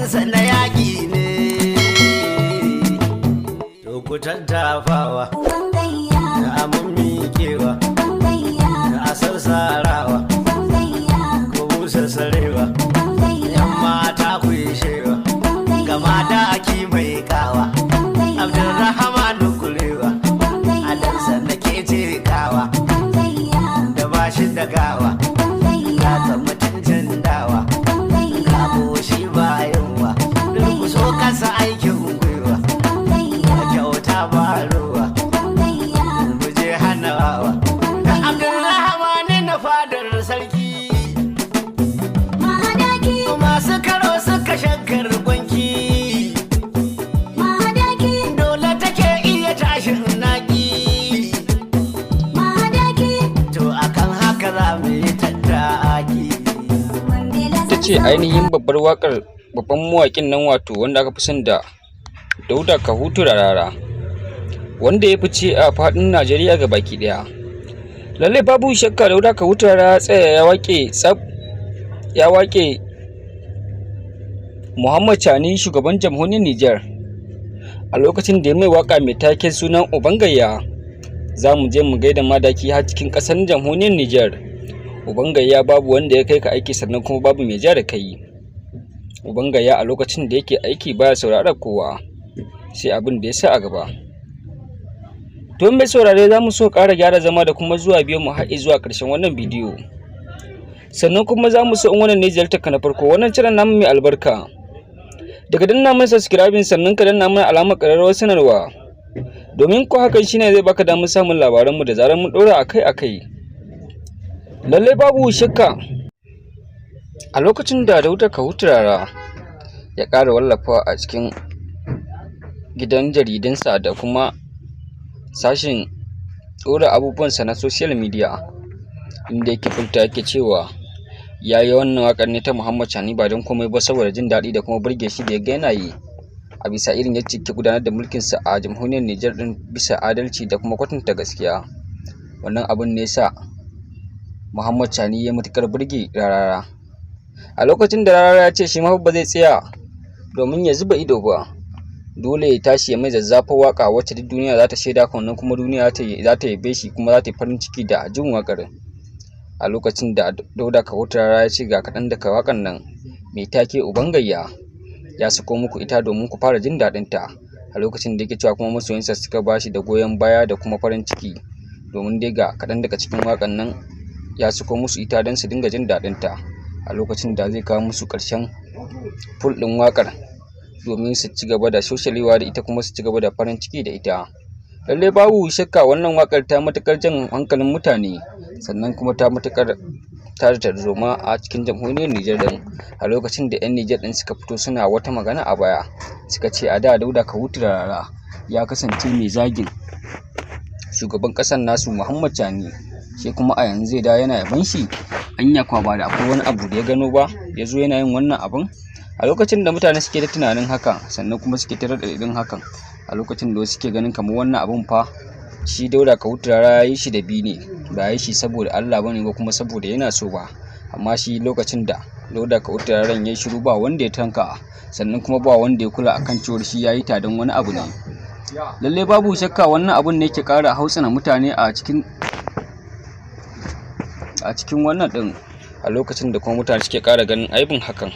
Aikinsa na yaƙi ne. To ku tattafawa. Uban gayya. Da amun miƙewa. Uban gayya. Da a sassarawa. Uban gayya. Ko busa sarewa. Uban gayya. Yan mata ku yi shewa. Uban gayya. Gama da aki mai kawa. Uban gayya. Abdulrahmanu kurewa. Uban gayya. Adansa nake kawa. Uban gayya. Da bashi da gawa. Uban gayya. Ka mutuncin dawa. Uban gayya. Ka shi ba yunwa. Durkuso kasa aikin gwiwa. Uban gayya. Kyauta ba ruwa. Uban gayya. Mu je hanawa. Da Abdulrahmanu na fadar sarki. Mahadaki. Masu karo suka shankar gwanki. Mahadaki. Dole take iya tashin naki. Mahadaki. To akan haka za mu yi tattaki. Mambila. Ita ce ainihin babbar waƙar babban mawaƙin nan, wato wanda aka fi sani da Dauda Kahutu Rarara, wanda ya fice a faɗin Najeriya ga baki ɗaya. Lallai babu shakka Dauda Kahutu Rarara ya tsaya ya waƙe tsab, ya waƙe Muhammad Chani, shugaban jamhuriyar Nijar, a lokacin da ya mai waƙa mai taken sunan Uban Gayya. Za mu je mu gaida madaki har cikin ƙasar jamhuriyar Nijar. Uban gayya, babu wanda ya kai ka aiki, sannan kuma babu mai ja da kai. Uban gayya, a lokacin da yake aiki baya sauraron kowa sai abin da ya sa a gaba. To mai saurare, za mu so ƙara gyara zama da kuma zuwa biyo mu har zuwa ƙarshen wannan bidiyo. Sannan kuma za mu so in wannan ne ziyartar ka na farko wannan channel namu mai albarka, daga danna mana subscribing, sannan ka danna mana alamar ƙararrawar sanarwa, domin ko hakan shine zai baka damar samun labaranmu da zarar mun ɗora akai-akai. Lallai babu shakka a lokacin da Dauda Kahutu Rarara ya ƙara wallafa a cikin gidan jaridunsa da kuma sashin ɗora abubuwansa na social media, inda yake furta yake cewa ya yi wannan waƙar ne ta Muhammad Chani ba don komai ba saboda jin daɗi da kuma burge shi da ya ga yana yi, a bisa irin yacce yake gudanar da mulkinsa a jamhuriyar Nijar ɗin bisa adalci da kuma kwatanta gaskiya. Wannan abun ne sa Muhammad Chani ya matuƙar burge Rarara. A lokacin da Rarara ya ce shi ma ba zai tsaya domin ya zuba ido ba, dole ya tashi ya mai zazzafar waƙa wacce duk duniya za ta shaida, sannan kuma duniya za ta yabe shi kuma za ta yi farin ciki da jin waƙar. A lokacin da Dauda Kahutu Rarara ya ce ga kaɗan daga waƙar nan mai take Uban Gayya, ya sako muku ita domin ku fara jin daɗin ta, a lokacin da yake cewa kuma masoyansa suka ba shi da goyon baya da kuma farin ciki, domin dai ga kaɗan daga cikin waƙar nan ya sako musu ita don su dinga jin daɗin ta, a lokacin da zai kawo musu ƙarshen full ɗin waƙar domin su ci gaba da shoshalewa da ita kuma su ci gaba da farin ciki da ita. Lallai babu shakka wannan waƙar ta matuƙar jan hankalin mutane, sannan kuma ta matuƙar tada tarzoma a cikin jamhuriyar Nijar ɗin, a lokacin da 'yan Nijar ɗin suka fito suna wata magana a baya, suka ce a da Dauda Kahutu Rarara ya kasance mai zagin shugaban ƙasar nasu Muhammad Chani, sai kuma a yanzu zai dawo yana yaban shi. Anya kuwa ba da akwai wani abu da ya gano ba ya zo yana yin wannan abun? A lokacin da mutane suke ta tunanin haka, sannan kuma suke ta raɗaɗin hakan, a lokacin da wasu suke ganin kamar wannan abun fa shi Dauda Kahutu Rarara ya yi shi da bi ne, ba ya yi shi saboda Allah bane ba kuma saboda yana so ba. Amma shi lokacin da Dauda Kahutu Rararan ya yi shiru, ba wanda ya tanka, sannan kuma ba wanda ya kula akan cewar shi ya yi ta don wani abu ne. Lallai babu shakka wannan abun ne ke ƙara hautsina mutane a cikin wannan ɗin, a lokacin da kuma mutane suke ƙara ganin aibin hakan.